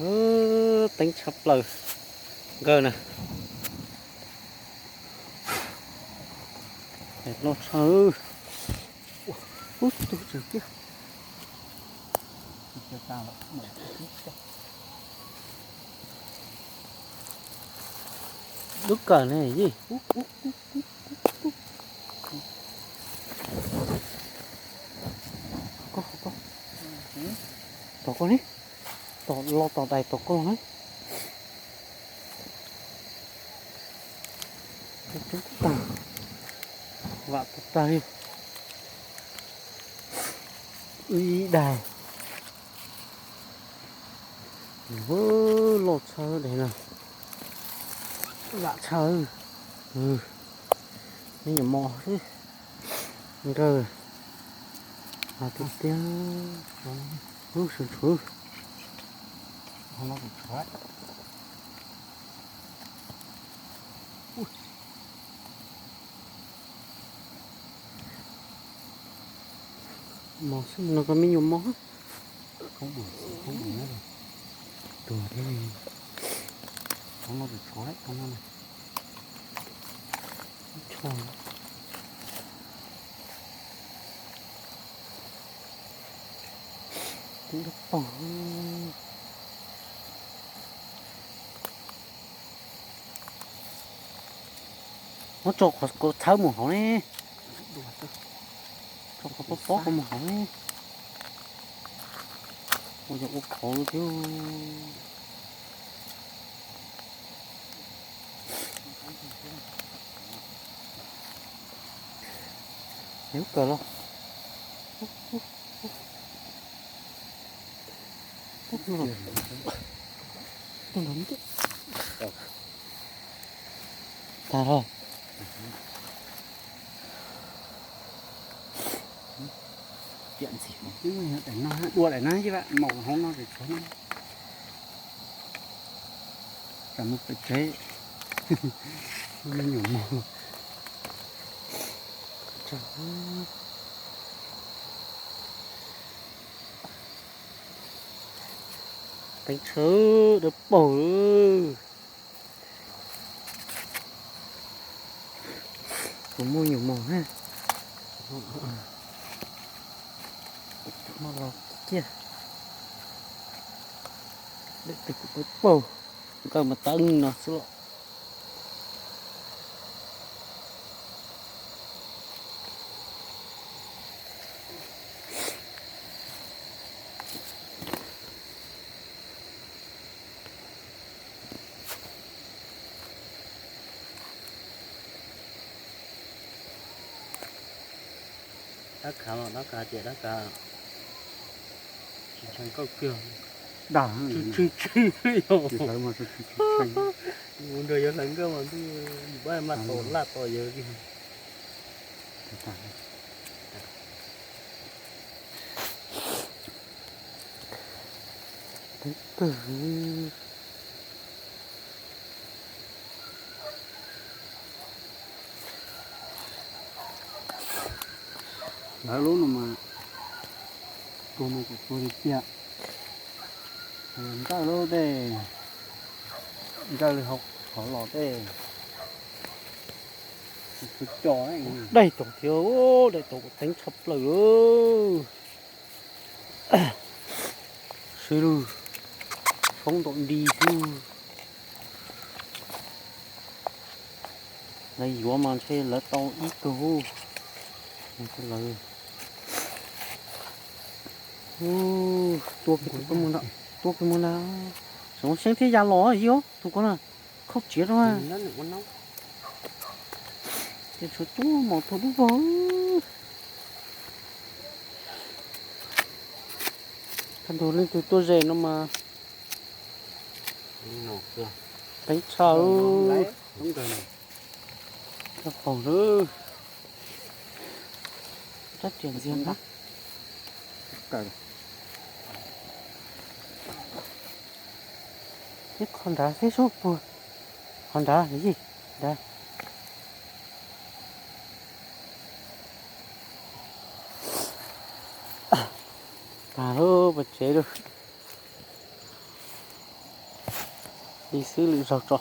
Teeb tshaj plaws nkawg na. Loj tshaj. Ub, tug tseem tiag. Dub kawg ne yij. Tom koj ne, tom los tom dais tom koj los ne. Vam tom tag li. Wb ib daig. Loj tshaj daim no. Vam tshaj. Me nyuam mos xwb. Nkawg. Tiag tiag. Lub sawv tshuv. Mos xwb no, koj me nyuam mos. Tuag thiab. Qhov no tshuav lawm, qhov no na. Ib tsho. Kuv dab paug. Muab tso qhov txhawb mus hauv ne. Tso qhov pob pob ko mus hauv ne. Ua yog ua qhov thiab. Nws kawg los. Tag los. Tiam ntxim twb yog daim no, dua daim no ces vam maum hauv no ces tshuav no. Tsam mus pem tsev, me nyuam mos. Teeb tshaj dawb paug. Tus muaj nyuam mos na. Tus muaj los kiag. Dawb paug, nkawg mas teeb no xwb los. Dab khav los dab khav tias dab khav tsis tshee kauj kiag. Dag, tshee tshee yog. Mus nrog yuav hlawv nkauj mas ntuj, yus pab mas tom laj tom yawg li. Teeb kawg. Lawv lub no mas tuag mas kuj tuag li tiag. Nkawg lub tej, nkawg li hauv qhov los tej. Daim tsoom thiab, daim tsoom teeb tshaj plaws lawm. Sib lug soob ntom nti xwb. Lawv yuav mas ntshe lawv tau ib tug. Lawv tua kiag tus ko mus ntag, tua kiag mus ntag. Tseem ua seeb thiab ya los yog tus ko na, khauj tsiav rau. Ces tshuav coob mos tuag dub vog. Thaum ntug leej twg tuaj ze no mas teeb tshaj. Tag paug lawm. Rab riam ntxiag ntag. Ib qho nrad thiab sub puag, qhov nrad yij nrad. Tag lub pov tsev lawm. Li xwb lwm zaug tso.